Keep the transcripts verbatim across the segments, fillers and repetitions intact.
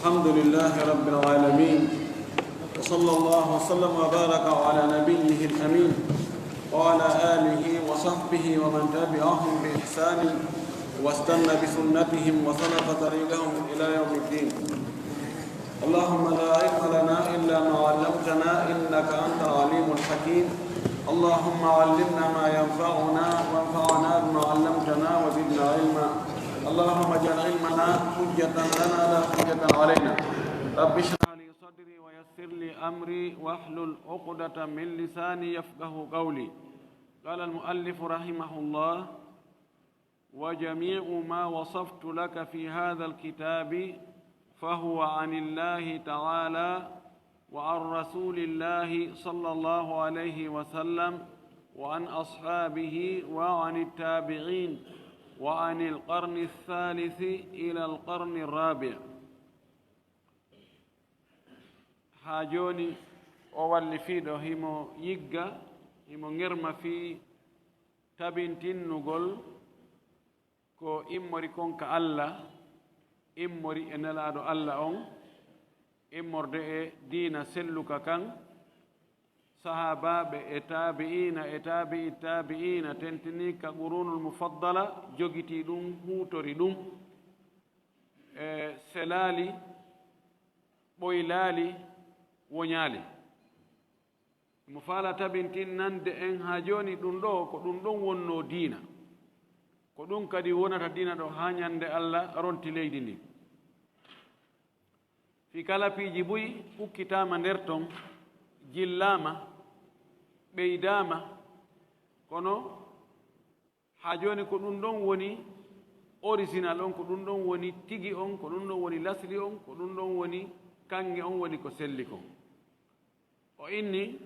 الحمد لله رب العالمين، وصلى الله وسلم وبارك على نبيه الأمين وعلى آله وصحبه ومن تبعهم بإحسان واستن بسنتهم وسلك طريقهم إلى يوم الدين. اللهم لا علم لنا إلا ما علمتنا إنك أنت العليم الحكيم. اللهم علمنا ما ينفعنا وانفعنا بما علمتنا وزدنا علما. اللهم اجعل علمنا حجة لنا لا حجة علينا. رب اشرح لي صدري ويسر لي أمري واحلل عقدة من لساني يفقه قولي. قال المؤلف رحمه الله: وجميع ما وصفت لك في هذا الكتاب فهو عن الله تعالى وعن رسول الله صلى الله عليه وسلم وعن أصحابه وعن التابعين وعن القرن الثالث إلى القرن الرابع. Haa jooni, o wallifiiɗo himo yigga, himo ŋerma fii tabintinnugol ko immori kon ka Alla, immori e Nelaaɗo Alla on, immorde e diina selluka kan, sahaabaaɓe e taabi'iina e taabi'i taabi'iina, tentinii ka quruunul mufaddala, jogitii ɗum, huutori ɗum, e selaali, ɓoylaali, woñaali. Mo faala tabintinnande en haa jooni ɗum ɗoo, ko ɗum ɗon wonnoo diina. Ko ɗum kadi wonata diina ɗoo haa ñande Alla ronti leydi ndin. Fii kala piiji buy ukkitaama nder ton, jillaama, ɓeydaama, kono haa jooni ko ɗum ɗon woni original on, ko ɗum ɗon woni tigi on, ko ɗum ɗon woni lasli on, ko ɗum ɗon woni kaŋŋe on woni ko selli kon. O inni,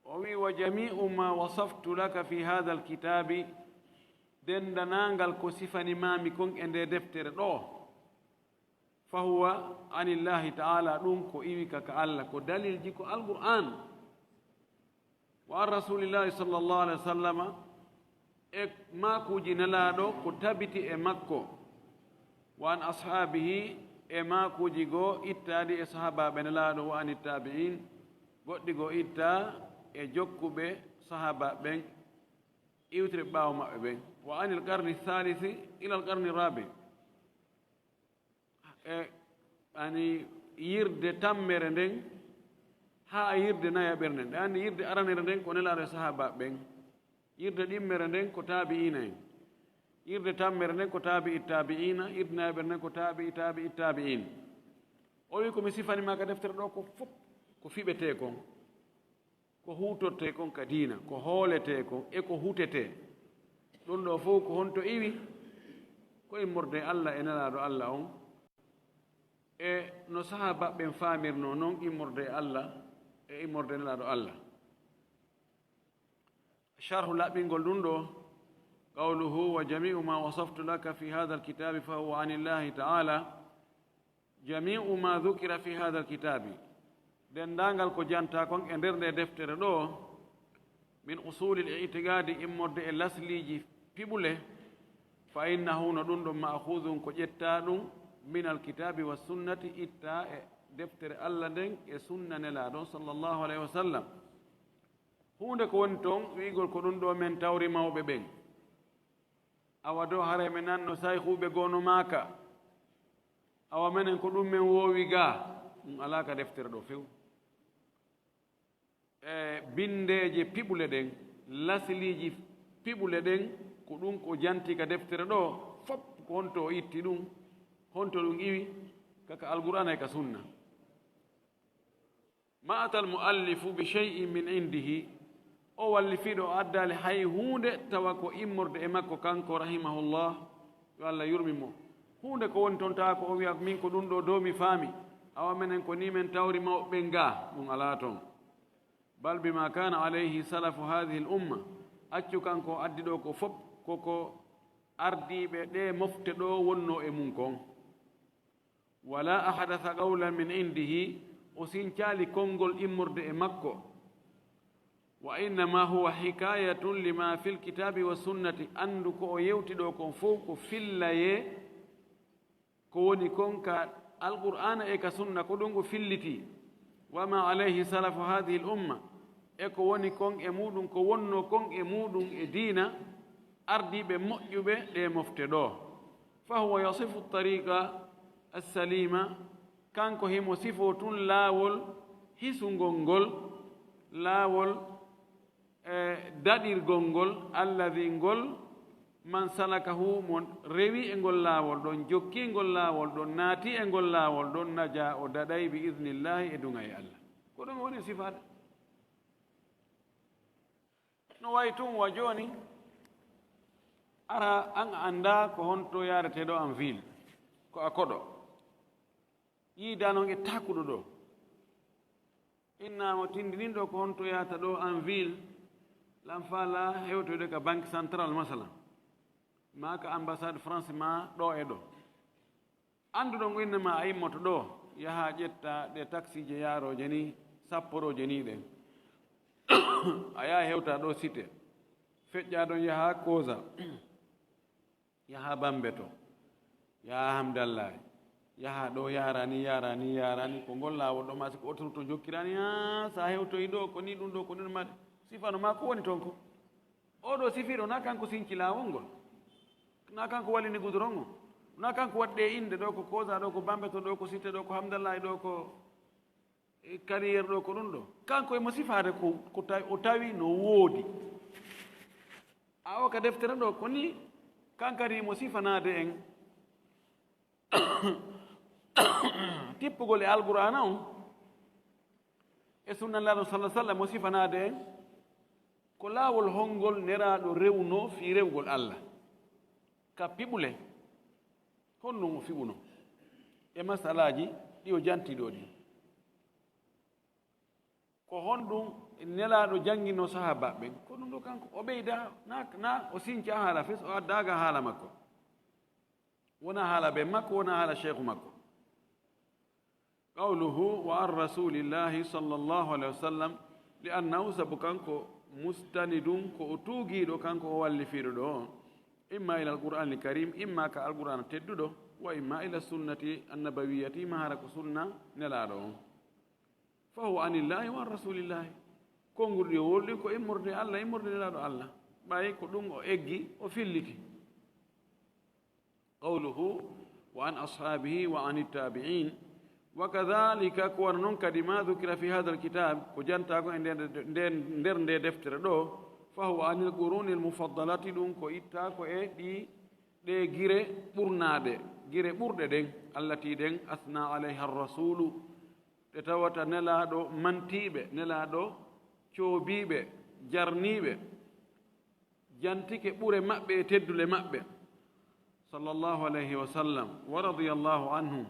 o wi'i: "Wa jami'u ma wasaftu laka fi hadha alkitabi", denndanangal ko sifanimaami kon e nde deftere ɗoo, "fa huwa anillahi ta'ala", ɗum ko iwi ka ka Alla, ko dalilji ko Alqur'aan. "Wa an rasulillahi sallallahu alaihi wasallama", e maakuuji Nelaaɗo ko tabiti e makko. "Wa an ashabihi", e maakuuji goo ittaaɗi e sahaabaaɓe Nelaaɗo, "wa ani tabi'in", goɗɗi goo ittaa e jokkuɓe sahaabaaɓe ɓen, iwtiri ɓaawo maɓɓe ɓen. "Wa anil qarni thalisi ila al qarni rabi", e ani yirde tammere nden haa yirde nayaɓere nden. Ɗe anndi yirde aranere nden ko Nelaaɗo e sahaabaaɓe ɓen, yirde ɗimmere nden ko taabi'iina en, yirde tammere nden ko taabi'i taabi'iina, yirde nayaɓere nden ko taabi'i taabi'i taabi'iin. O wi ko mi sifani maa ka deftere ɗoo ko fof ko fiɓetee kon, ko huutortee kon ka diina, ko hooletee kon e ko hutetee. Ɗum ɗoo fof ko honto iwi? Ko immorde e Alla e Nelaaɗo Alla on, e no sahaabaaɓe ɓen faamirnoo non immorde e Alla e immorde e Nelaaɗo Alla. Sharhu laɓɓingol ɗum ɗoo, qawluhu: "Wa jami'u ma wasaftu laka fi hadha alkitabi fa huwa anillahi ta'ala." "Jami'u ma dhukira fi hadha alkitabi", denndaangal ko jantaa kon e nder nde deftere ɗoo, "min usuli al-i'tiqadi", immorde e lasliiji piɓule, "fa innahu", no ɗum ɗon, "ma'khudhun", ko ƴettaa ɗum, "min alkitabi wa sunnati", ittaa e deftere Alla nden e sunna Nelaaɗo on sallallahu alayhi wa sallam. Huunde ko woni toon wi'ugol ko ɗum ɗoo men tawri mawɓe ɓen. Awa do haray mi nanno sayhuuɓe goo no maaka. Awa menen ko ɗum men woowi gaa. Ɗum alaa ka deftere ɗoo few. E binndeeje piɓule ɗen, lasiliiji piɓule ɗen, ko ɗum ko janti ka deftere ɗoo, fof ko honto o itti ɗum, honto ɗum iwi, ka, ka Alqur'aana e ka Sunna. Ma atal muallifu bi shay'in min indihi, o wallifiiɗo o addaali hay huunde tawa ko immorde e makko kanko, rahimahullah, yo Allah yurmin mo. Huunde ko woni toon tawa ko o wiya, "Min ko ɗum ɗoo dow mi faami, awa menen ko nii men tawri mawɓe ɓen gaa," ɗum alaa toon. Bal bima kana alayhi salafu hadhihi al umma, accu kanko o addi ɗoo ko fof, ko ko ardiiɓe ɗee mofte ɗoo wonnoo e mum kon. Wala ahadatha qawlan min indihi, o sincaali konngol immorde e makko. Wa innama huwa hikayatun lima fil kitabi wa sunnati, anndu ko o yewti ɗoo kon fof ko fillayee Ko woni kon ka Alqur'aana e ka Sunna, ko ɗum o filliti. Wa ma alayhi salafu hadhihi al-umma, e ko woni kon e muɗum, ko wonno kon e muɗum e diina, ardiiɓe moƴƴuɓe ɗe mofte ɗo. Fa huwa yasifu tariqa as-salima, kanko himo sifo tun laawol hisungol ngol, laawol e daɗirgol ngol, alladhi, ngol, man salakahu, mo rewi e ngol laawol ɗon, jokki ngol laawol ɗon, naati e ngol laawol ɗon, naja, o daɗay, bi idnillahi, e duŋay Allah. Ko ɗum woni sifaade. No wayi tun wa jooni, ara an a anndaa ko honto yaaretee ɗo en ville, ko a koɗo. Yiida non e takuɗo ɗo. Inna mo tindinin ɗo ko honto yahata ɗo en ville, lan faala hewtoyde ka Banque Centrale, masalan, ma ka ambassade France, ma ɗo e ɗo. Annduɗon innama a immoto ɗo, yaha ƴetta ɗe taksiije yaarooje ni, sapporooje ni ɗen. A yaha hewta ɗo Cité. Feƴƴa ɗon yaha Koza. Yaha Bambe to. Yaha Hamdallahi. Yaha ɗo, yaara ni, yaara ni, yaara ni. Ko ngol laawol ɗo, ma si ko autoroute to jokkirani, haa sa hewtoyi ɗo, ko ni ɗum ɗo, ko ni ɗum maɗi. Sifano ma ko woni ton ko. Oɗo sifiɗo, na kanko sinci laawol ngol. Na kanko wallini goudron on. Na kanko waɗi ɗe innde, ɗo ko Koza, ɗo ko Bambe to, ɗo ko Cité, ɗo ko Hamdallahi, ɗo ko e carrière ɗo ko ɗum ɗo. Kanko emo sifaade ko, ko tawi, o tawi no woodi. A o ka deftere ɗo, ko ni kankadi mo sifanaade en tippugol e Alqur'aana on e sunna Nelaaɗo sallallahu alaihi wasallam, mo sifanaade en ko laawol hongol Nelaaɗo rewno fii rewgol Allah. Ka piɓule, honɗum o fiɓuno e masalaaji ɗi o janti ɗo ɗi? Ko honɗum Nelaaɗo janngino sahaaba ɓen? Ko ɗum ɗo kanko o ɓeyda, na, na o sinca haala fes, o addaaga haala makko. Wona haala ben makko, wona haala sheikhu makko. Qawluhu wa an rasulillahi sallallahu alaihi wasallam, li annahu, sabu kanko, mustanidun, ko o tuugiiɗo, kanko o wallifiiɗo ɗo, imma ila alqur'anil karim, imma ka Alqur'aana tedduɗo, wa imma ila sunnati annabawiyati, ma hara ko sunna Nelaaɗo on. Fa huwa anillahi wa an rasulillahi. Konguɗi o wolɗi ko immorde Allah, immorde Nelaaɗo Allah. Ɓay ko ɗum o eggi, o filliti. Qawluhu wa an ashabihi wa an tabi'in. Wa kadhalika, ko wano non kadi, ma dhukira fi hadha alkitab, ko jantaa ko e nder, nder, nder nde deftere ɗo, fa huwa anil qurunil mufaddalati, ɗum ko ittaa ko e ɗi, ɗe gire ɓurnaaɗe, gire ɓurɗe ɗen, allati ɗen asna alayha ar-rasulu, ɗe tawata Nelaaɗo mantiiɓe, Nelaaɗo coobiiɓe, jarniiɓe, jantike ɓure maɓɓe e teddule maɓɓe, sallallahu alayhi wa sallam, wa radiyallahu anhum.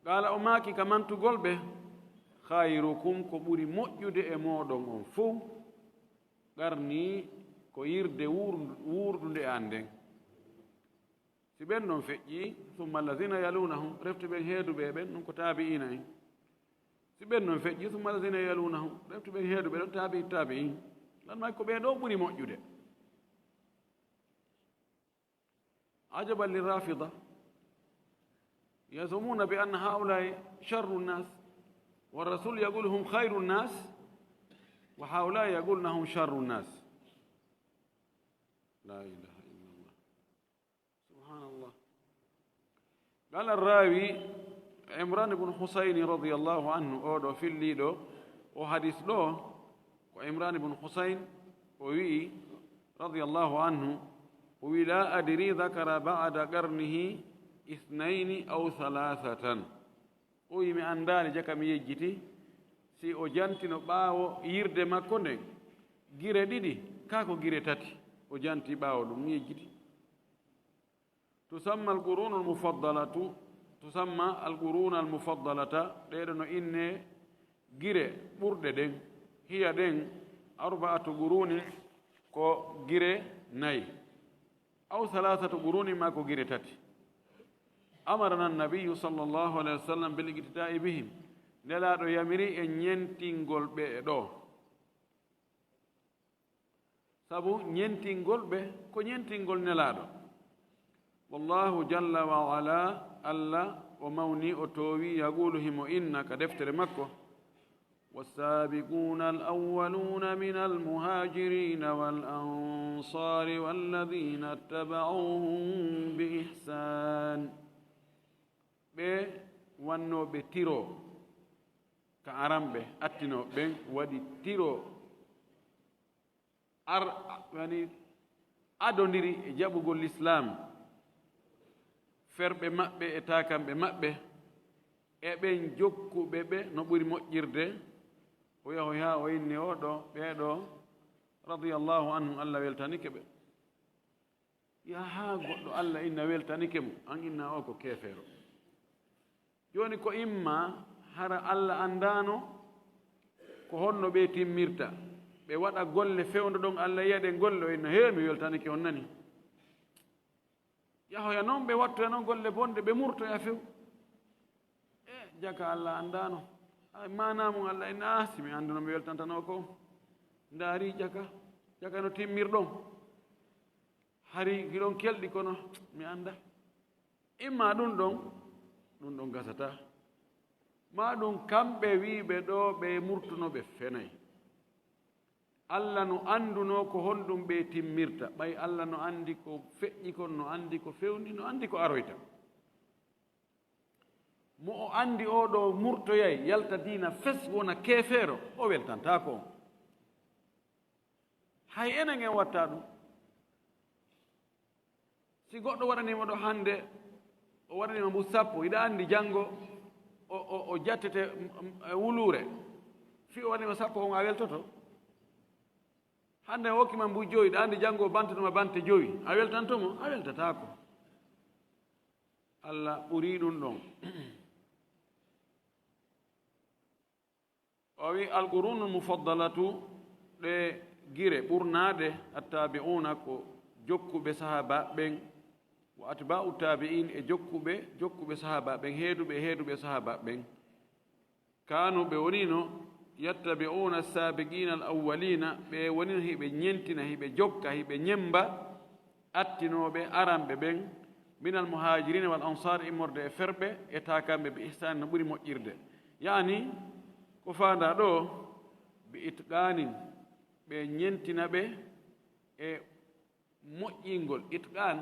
Qaala, o maaki ka mantugol ɓe, khayrukum, ko ɓuri moƴƴude e mooɗon on fow, qarni, ko yirde wuur-, wuurdunde e an nden. Si ɓen ɗon feƴƴi, summa alladhina yalunahum, refti ɓen heeduɓe e ɓen, ɗum ko taabi'iina en. Si ɓen ɗon feƴƴi, summa alladhina yalunahum, refti ɓen heeduɓe ɗon, taabi'i taabi'in. Lan may ko ɓee ɗoo ɓuri moƴƴude. Ajaban lirrafida. Yazumuna bi anna haula'i sharru nnas. Wa rasul yaqulu hum khayru nnas. Wa haula'i yaquluna hum sharru nnas. La ilaha illallah. Subhanallah. Qala rawi Imran ibn Husayn radiyallahu anhu, o ɗo filliɗo o hadis ɗo, ko Imran ibn Husayn, o wi'i, radiyallahu anhu, o wi'i, la adri dhakara ba'da qarnihi ithnayni aw thalathatan. O wi'i, mi anndaali, jaka mi yejjiti, si o jantino ɓaawo yirde makko nden gire ɗiɗi, kaa ko gire tati o janti ɓaawo ɗum, mi yejjiti. Tusamma al-qurunul mufaddalatu, tusamma al-qurunal mufaddalata, ɗee ɗoo no innee gire ɓurɗe ɗen, hiya ɗen, arba'atu qurunin, ko gire nayi, aw thalathatu qurunin, maa ko gire tati. Amarana nabiyyu sallallahu alayhi wa sallam bil iqtida'i bihim, Nelaaɗo yamiri en ñentingol ɓe e ɗoo. Sabu ñentingol ɓe ko ñentingol Nelaaɗo. Wallahu jalla wa ala Alla o mawni, o toowi, yaqulu, himo inna ka deftere makko, والسابقون الأولون من المهاجرين والأنصار والذين اتبعوهم بإحسان. Ɓe wannooɓe tiro ka aranɓe attinooɓe ɓen, waɗi tiro ar yani adondiri e jaɓugol lislaam, ferɓe maɓɓe e taakanɓe maɓɓe, e ɓen jokkuɓe ɓe no ɓuri moƴƴirde. O yahoy haa o inni o ɗo, ɓee ɗo, radiyallahu anhum, Alla weltanike ɓe. Yaha haa goɗɗo Alla inna weltanike mo, an inna o ko keefeero. Jooni ko imma hara Alla anndaano ko honno ɓe timmirta, ɓe waɗa golle fewndo ɗon Alla yiya ɗen golle, o inna, "Hee, mi weltanike on nani." Yahoya non, ɓe wattoya non golle bonɗe, ɓe murtoya few. E jaka Alla anndaano. Ay, maanaa mum Alla inna, "Ah, si mi annduno mi weltantano ko." Ndaari jaka, jaka no timmirɗon. Hari giɗon kelɗi kono mi annda. Imma ɗum ɗon, ɗum ɗon gasataa. Maa ɗum kamɓe wiiɓe ɗo ɓe murtuno ɓe fenay. Alla no anndunoo ko honɗum ɓe timmirta, ɓay Alla no anndi ko feƴƴi kon, no anndi ko fewndi, no anndi ko aroyta. Mo o anndi oo ɗo murtoyay, yalta diina fes, wona keefeero, o weltantaako on. Hay enen en watta ɗum. Si goɗɗo waɗaniima ɗo hannde, o waɗaniima mbu sappo, hiɗa anndi janngo o, o, o jattete, mm, mm, e wuluure. Fii o waɗaniima sappo on, a weltoto? Hannde o hokkima mbu jowi, hiɗa anndi janngo o bantatoma bante jowi, a weltanto mo? A weltataako. Alla ɓurii ɗum ɗon. O wi, "Al-qurunul mufaddalatu", ɗe gire ɓurnaaɗe, "attabi'una", ko jokkuɓe sahaaba ɓen, "wa atba'u tabi'in", e jokkuɓe, jokkuɓe sahaaba ɓen, heeduɓe, heeduɓe sahaaba ɓen. "Kanu", ɓe wonino, "yattabi'una as-sabiqina al-awwalina", ɓe wonino hiɓe ñentina, hiɓe jokka, hiɓe ñemba, attinooɓe aranɓe ɓen, "minal muhajirina wal ansar", immorde e ferɓe e taakanɓe, "bi ihsan", no ɓuri moƴƴirde. Yaani, ko faandaa ɗo, "bi itqanin", ɓe ñentina ɓe e moƴƴingol. Itqan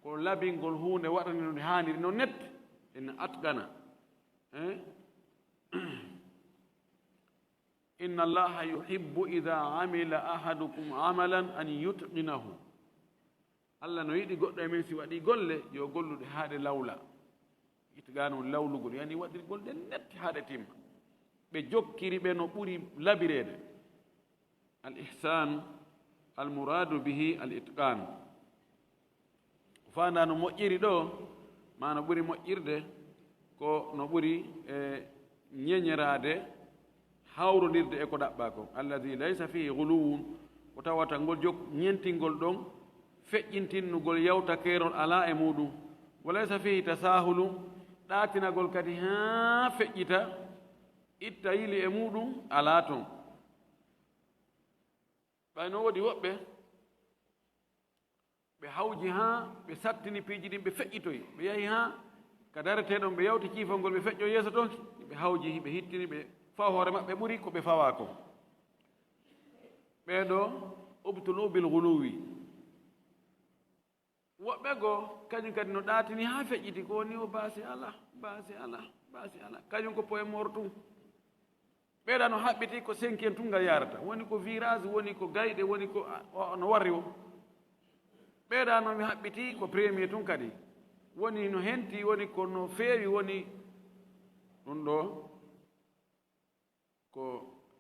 ko labingol huunde, waɗani no nde haaniri, no net, en atqana. Eh? "Inna Allaha yuhibbu idha amila ahadukum amalan an yutqinahu." Alla no yiɗi goɗɗo e men si waɗi golle, yo gollude haa ɗe lawla. Itqan on lawlugol, yani waɗirgol ɗe net haa ɗe timma. Ɓe jokkiri ɓe no ɓuri labireede. Al ihsan, al muradu bihi al itqan. Ko faandaa no moƴƴiri ɗo, maa no ɓuri moƴƴirde, ko no ɓuri, e, ñeñeraade, hawrondirde e ko ɗaɓɓaa kon. "Alladhi laysa fihi ghuluwun", ko tawata ngol jok-, ñentingol ɗon, feƴƴintinnugol yawta keerol alaa e muuɗum. "Wa laysa fihi tasahulu", ɗaatinagol kadi haa feƴƴita, itta yili e muuɗum, alaa ton. Ɓay no woodi woɓɓe, ɓe hawji haa ɓe sattini piiji ɗin, ɓe feƴƴitoyi, ɓe yahi haa ka dareteeɗon, ɓe yawti ciifol ngol, ɓe feƴƴo yeeso ton, ɓe hawji, ɓe hittini, ɓe fawa hoore maɓɓe ɓuri ko ɓe fawaa kon. Ɓee ɗo, "ubtulu bil ghuluwi." Woɓɓe goo, kañum kadi no ɗaatini haa feƴƴiti, ko woni o baasi alaa, baasi alaa, baasi alaa. Kañum ko poye moor tun. Ɓeeɗa no haɓɓiti ko cinquième tun ngal yaarata. Woni ko virage, woni ko gayɗe, woni ko, a, o, no warri o. Ɓeeɗa no mi haɓɓiti ko premier tun kadi. Woni no henti, woni ko no feewi, woni ɗum ɗo. Ko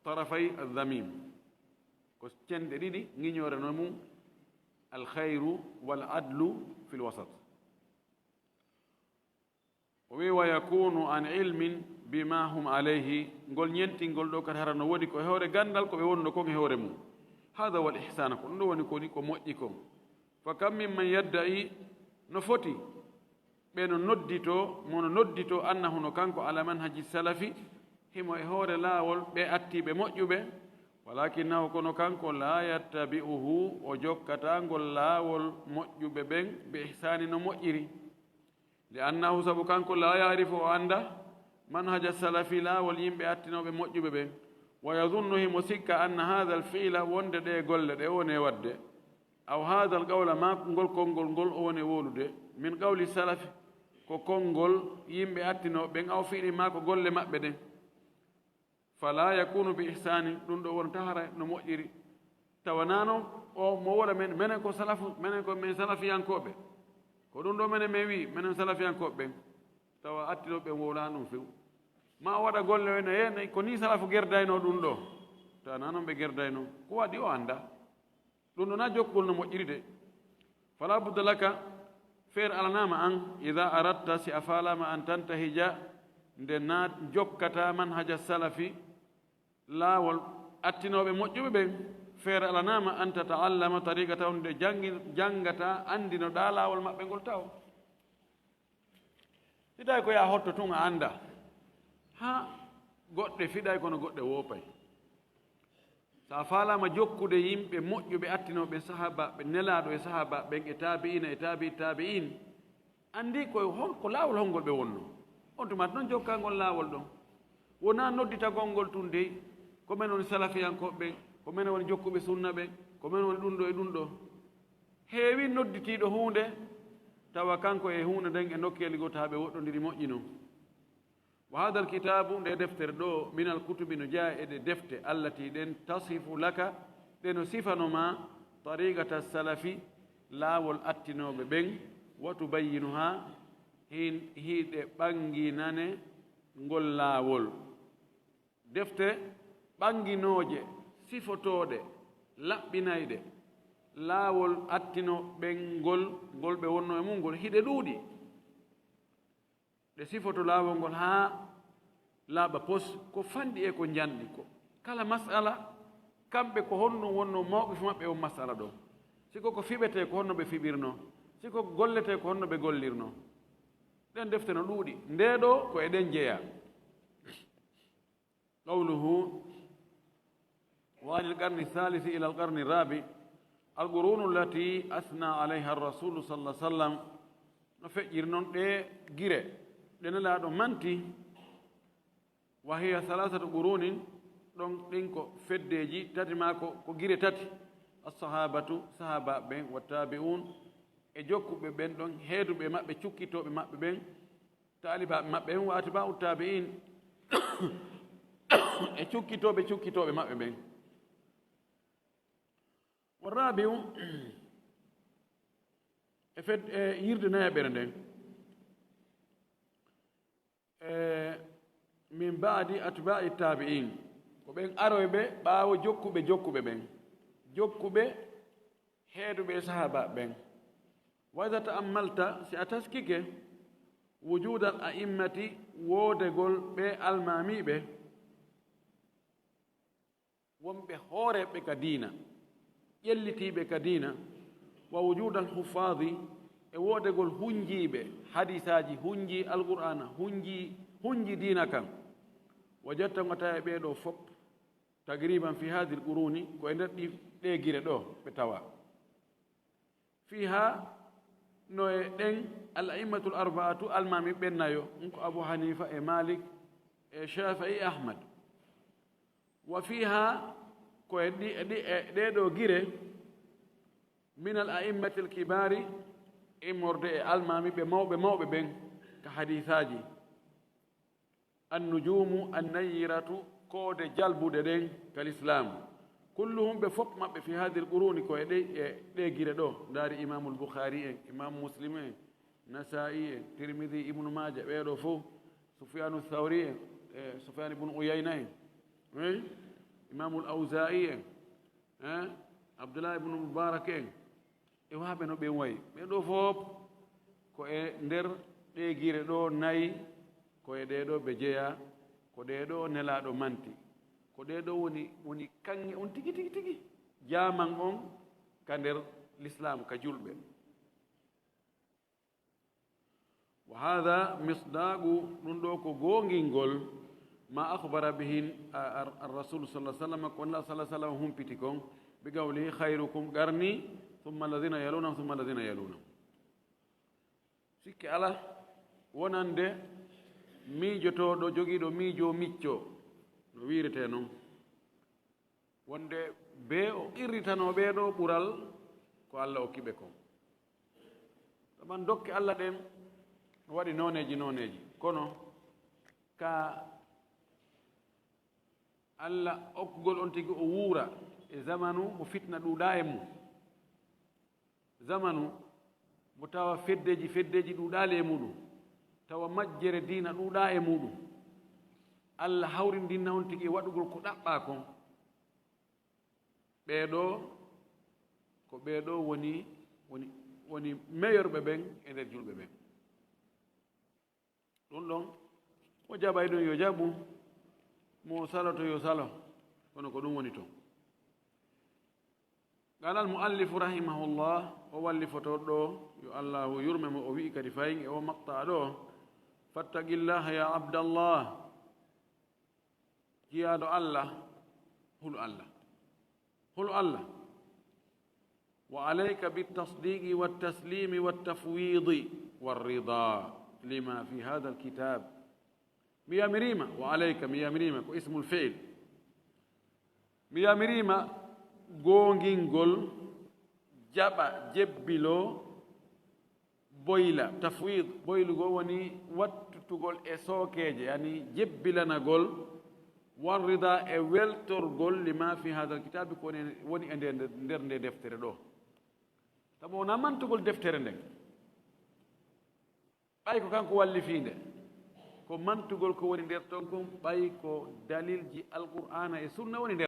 tarafay al-dhamim, ko cenɗe ɗiɗi, ŋiñoore no mum, al-khayru wal adlu fil wasat. O wi, "Wa yakunu an ilmin bima hum alayhi", ngol ñentingol ɗo kadi hara no woni ko e hoore ganndal ko ɓe wonno kon e hoore mum. Hada wal ihsan, ko ɗum ɗo woni ko ni ko moƴƴi kon. Fa kam mimman yadda'i, no foti ɓe no nodditoo, mo no nodditoo, annahu, no kanko, ala manhaji salafi, himo e hoore laawol ɓe attiiɓe moƴƴuɓe, walakinnahu, kono kanko, la yattabi'uhu, o jokkataa ngol laawol moƴƴuɓe ɓen, bi ihsani, no moƴƴiri. Li annahu, sabu kanko, laa yaarifu, o annda, manhaja salafi, laawol yimɓe attinooɓe moƴƴuɓe ɓen. Wa yadunnu, himo sikka, anna haadal fiila, wonde ɗee golle ɗe o woni e waɗde, aw haadal qawla, maa ngol konngol ngol o woni e wowlude, min qawli salafi, ko konngol yimɓe attinooɓe ɓen, aw fiili, maa ko golle maɓɓe ɗen. Fala yakunu bi ihsani, ɗum ɗo wonata hara no moƴƴiri. Tawa naa non o mo wola men, menen ko salafu, menen ko men salafiyankooɓe. Ko ɗum ɗo menen men wi, menen salafiyankooɓe ɓen. Tawa attinooɓe ɓen wowlaani ɗum few. Ma o waɗa golle o ena, "Yee, ko nii salafu gerdayno ɗum ɗo." Tawa naa non ɓe gerdayno. Ko waɗi o annda. Ɗum ɗo na jokkugol no moƴƴiri de. Fala budda laka, feere alanaama an, ida aratta, si a faalaama, an tantahija, nde na jokkata manhaja salafi, laawol attinooɓe moƴƴuɓe ɓen, feere alanaama an tataallama tariqatahum, nde janngi-, janngata, anndinoɗaa laawol maɓɓe ngol taw. Fiɗay ko yaa hotto tun a annda. Haa goɗɗe fiɗay kono goɗɗe woopay. So a faalaama jokkude yimɓe moƴƴuɓe attinooɓe sahaabaaɓe nelaaɗo e sahaabaaɓe ɓen e taabi'iina e taabi'i taabi'iin, anndi ko hol, ko laawol hongol ɓe wonnoo. On tuma non jokkaa ngol laawol ɗon. Wonaa nodditagol ngol tun dey, ko men woni salafiyankooɓe ɓen, ko men woni jokkuɓe sunna ɓen, ko men woni ɗum ɗo e ɗum ɗo. Heewi nodditiiɗo huunde, tawa kanko e huunde nden e nokkeeli goo, taa ɓe woɗɗondiri moƴƴi non. Wa haadal kitaabu, nde deftere ɗo, minal kutubi, no jeyaa e ɗe defte, allati, ɗen, tasifu laka, ɗe no sifano ma, tariqata salafi, laawol attinooɓe ɓen, wa tubayyinuha, hin-, hiɗe ɓannginane ngol laawol. Defte ɓannginooje, sifotooɗe, laɓɓinayɗe, laawol attinooɓe ɓen ngol, ngol ɓe wonnoo e mum ngol, hiɗe ɗuuɗi. Ɗe sifoto laawol ngol haa laaɓa pos, ko fanɗi e ko njanɗi ko. Kala masala, kamɓe ko honɗum wonnoo mawqifu maɓɓe e on masala ɗoo? Si ko ko fiɓetee, ko honno ɓe fiɓirnoo? Si ko ko golletee, ko honno ɓe gollirnoo? Ɗen defte no ɗuuɗi. Ndee ɗoo ko e ɗen jeyaa. Qawluhu, wa anil qarni thalisi ila al qarni rabi, al qurunu allati athna alayha ar rasulu sallallahu alaihi wasallam, no feƴƴiri non ɗee gire ɗe Nelaaɗo manti, wa hiya thalathatu qurunin, ɗon ɗin ko feddeeji tati maa ko, ko gire tati, assahabatu, sahaabaaɓe ɓen, wa tabi'un, e jokkuɓe ɓen ɗon, heeduɓe maɓɓe, cukkitooɓe maɓɓe ɓen, taalibaaɓe maɓɓe ɓen, wa atba'u tabi'in, e cukkitooɓe cukkitooɓe maɓɓe ɓen. Wa rabi'u, e fed-, e yirde nayaɓere nden, e min ba'di atba'i tabi'in, ko ɓen aroyɓe ɓaawo jokkuɓe jokkuɓe ɓen, jokkuɓe heeduɓe e sahaabaaɓe ɓen. Wa idha ta'ammalta, si a taskike, wujudal a'immati, woodegol ɓe almaamiiɓe, wonɓe hooreeɓe ka diina, ƴellitiiɓe ka diina, wa wujudal huffaadi, e woodegol hunjiiɓe hadiisaaji, hunjii Alqur'aana, hunjii, hunjii diina kan, wajadta, ngota e ɓee ɗoo fof, taqriban fi haadihil quruuni, ko e nder ɗi, ɗee gire ɗoo ɓe tawaa. Fiiha, no e ɗen, al a'immatul arba'atu, almaami ɓen nayo, ɗum ko Abu Hanifa e Malik e Shafi'i e Ahmad. Wa fiiha, ko e ɗi, e ɗi, e ɗee ɗoo gire, min al a'immatil kibaari, immorde e almaami ɓe mawɓe mawɓe ɓen, ka hadiisaaji. Annujuumu annayiratu, koode jalbuɗe ɗen, kal Islaam. Kulluhum, ɓe fof maɓɓe, fi haadihil quruuni, ko e ɗe, e ɗe gire ɗo. Ndaari Imaamul Bukhaari en, Imaamu Muslim en, Nasaa'i en, Tirmidi, Ibnu Maaja, ɓee ɗo fof, Sufyaanu Thawri en, e Sufyaan ibnu Uyayna en, eh, Imaamul Awzaa'i en, eh, Abdullah ibnu Mubarak en, e waaɓe no ɓen wayi. Ɓee ɗoo fof ko e nder ɗee gire ɗoo nayi, ko e ɗee ɗoo ɓe jeyaa, ko ɗee ɗoo Nelaaɗo manti. Ko ɗee ɗoo woni, woni kaŋŋe on tigi, tigi, tigi, jaaman on ka nder Lislaam, ka julɓe. Wa haadha misdaaqu, ɗum ɗoo ko goongingol, ma akhbara bihi ar-, ar-, ar-Rasul sallallahu alaihi wasallam, ko Nulaaɗo sallallahu alaihi wasallam humpiti kon, bi qawlihi, "Khairukum qarni, thumma alladhina yalunahum, thumma alladhina yalunahum." Sikke alaa, Wonande miijotooɗo jogiiɗo miijo micco, no wiiretee noon, wonde bee o qirritanoo ɓee ɗoo ɓural ko Alla okki ɓe kon. Saban dokke Alla ɗen no waɗi nooneeji nooneeji, kono ka Alla okkugol on tigi o wuura e zamanu mo fitna ɗuuɗaa e mum, zamanu mo tawa feddeeji feddeeji ɗuuɗaali e muɗum, tawa majjere diina ɗuuɗaa e muɗum, Alla hawrindinna on tigi e waɗugol ko ɗaɓɓaa kon. Ɓee ɗoo, ko ɓee ɗoo woni, woni, woni meilleur ɓe ɓen e nder julɓe ɓen. Ɗum ɗon, mo jaɓay ɗum yo jaɓu, mo saloto yo salo, kono ko ɗum woni toon. Qala al muallifu rahimahullah, o wallifotoo ɗoo, yo Allahu yurme mo, o wi'i kadi fayin e o maqta ɗoo, fattaqillaha ya abdallah, jiyaaɗo Alla, hulu Alla. Hulu Alla. Wa alayka bittasdiqi wattaslimi wattafwidi warrida lima fi hadha alkitab. Mi yamiriima, wa alayka, mi yamiriima, ko ismul fi'il. Mi yamiriima goongingol, jaɓa, jebbiloo, boyla, tafwid, boylugol woni wattutugol e sookeeje, yani jebbilanagol, warrida e weltorgol, lima fi hadha alkitabi, ko woni, woni e nder, nder nde deftere ɗoo. Sabu wonaa mantugol deftere nden, ɓay ko kanko wallifii nde, ko mantugol ko woni nder ton kon, ɓay ko dalilji Alqur'aana e Sunna woni nder.